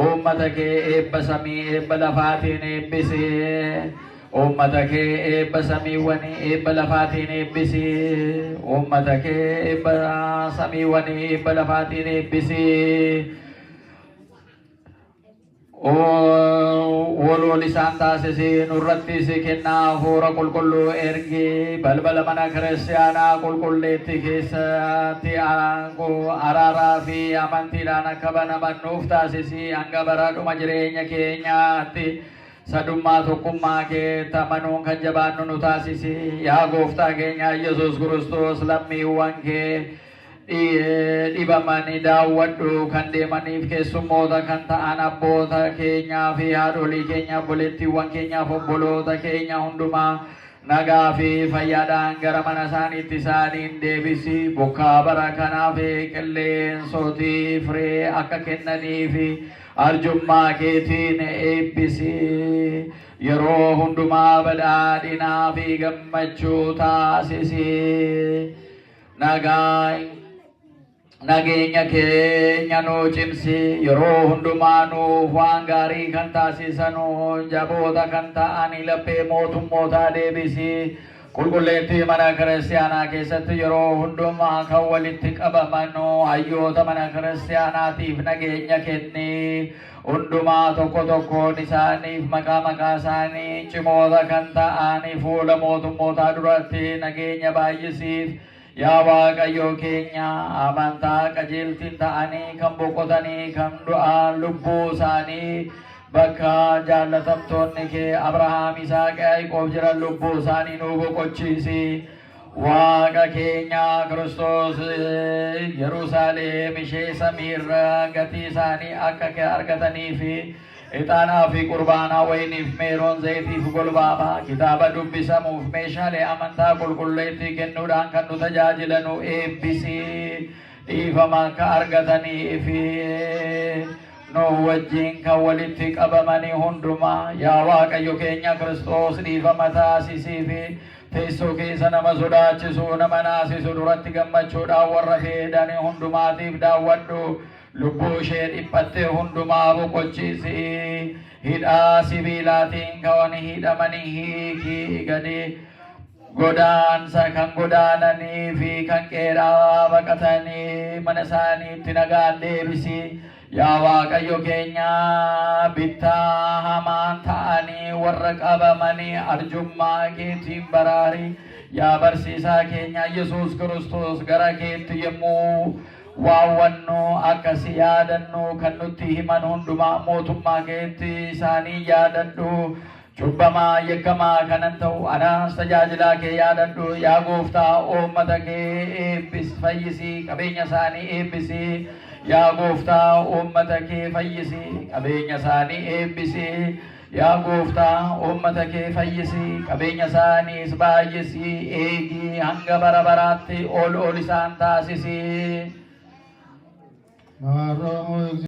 Uummata kee eebba samii eebba lafaatiin eebbisi. Uummata kee eebba samiiwwanii eebba lafaatiin eebbisi. Uummata kee eebba samiiwwanii eebba lafaatiin eebbisi. Wal isaan taasisi, nurrattis kennaa hafuura qulqulluu ergi. Balbala mana kiristaanaa qulqulleetti keessatti araaraa fi amantiidhaan akka banaman nuuf taasisi. Hanga bara dhuma jireenya keenyaatti sadummaa tokkummaa keetti amanuun kan jabaannu nu taasisi. Yaa gooftaa keenya Yesuus Kiristoos, lammiiwwan kee dhibamanii daawwadhu. Kan deemaniif keessummoota kan ta'an abboota keenyaa fi haadholii keenya, obboleettiiwwan keenyaaf obboloota keenya hundumaa nagaa fi fayyaadhaan gara mana isaaniitti isaaniin deebisi. Bokkaa bara kanaa fi qilleensootii firee akka kennanii fi arjummaa keetiin eebbisi. Yeroo hundumaa badhaadhinaa fi gammachuu taasisi. Nagaa nageenya keenya nuu cimsi. Yeroo hundumaa nuuf waan gaarii kan taasisanu jaboota kan ta'an laphee mootummootaa deebisi. Qulqulleettii mana kiristaanaa keessatti yeroo hundumaa kan walitti qabamanu hayyoota mana kiristaanaatiif nageenya kenni. Hundumaa tokko tokkoon isaaniif maqaa maqaa isaanii cimoota kan ta'an fuula mootummootaa duratti nageenya baay'isiif. Yaa Waaqayyo keenya, amantaa qajeeltiin ta'anii kan boqotanii kan du'an lubbuu isaanii bakka jaallatamtoonni kee Abrahaam, Isaaq, Yaaqoob jiran lubbuu isaanii nuu boqochiisi. Waaqa keenya Kiristoos, Yerusaalem ishee samiirra gatii isaanii akka argatanii fi ixaanaa fi qurbaanaa, wayiniif meeroon, zayitiif golbaabaa, kitaaba dubbisamuuf meeshaalee amantaa qulqulleettii kennuudhaan kan nu tajaajilanu eebbisi. Dhiifama akka argatanii fi nu wajjin kan walitti qabamanii hundumaa, yaa Waaqayyo keenya Kiristoos, dhiifama taasisii fi teessoo keessa nama sodaachisu nama naasisu duratti gammachuudhaan warra fedhanii hundumaatiif daawwadhu. Lubbuu ishee dhiphatte hundumaa boqochiisi. Hidhaa sibiilaatiin kan hidhamanii hiikii. Gadi godaansa kan godaananii fi kan qeeraa baqatanii mana isaaniitti nagaan deebisi. Yaa Waaqayyo keenya, bittaa hamaan ta'anii warra qabamanii arjummaa keetiin baraari. Yaa barsiisaa keenya Yesuus Kiristoos, gara keetti yommuu waawwannu akkasi yaadannu kan nutti himan hundumaa mootummaa keetti isaanii yaadadhu. Cubbamaa yakkamaa kanan ta'u anaas tajaajilaa kee yaadadhu. Yaa gooftaa, uummata kee eebbis, fayyisi, qabeenya isaanii eebbisi. Yaa gooftaa, uummata kee fayyisi, qabeenya isaanii eebbisi. Yaa gooftaa, uummata kee fayyisi, qabeenya isaaniis baay'isi, eegi, hanga bara baraatti ol ol isaan taasisi. Maaramo.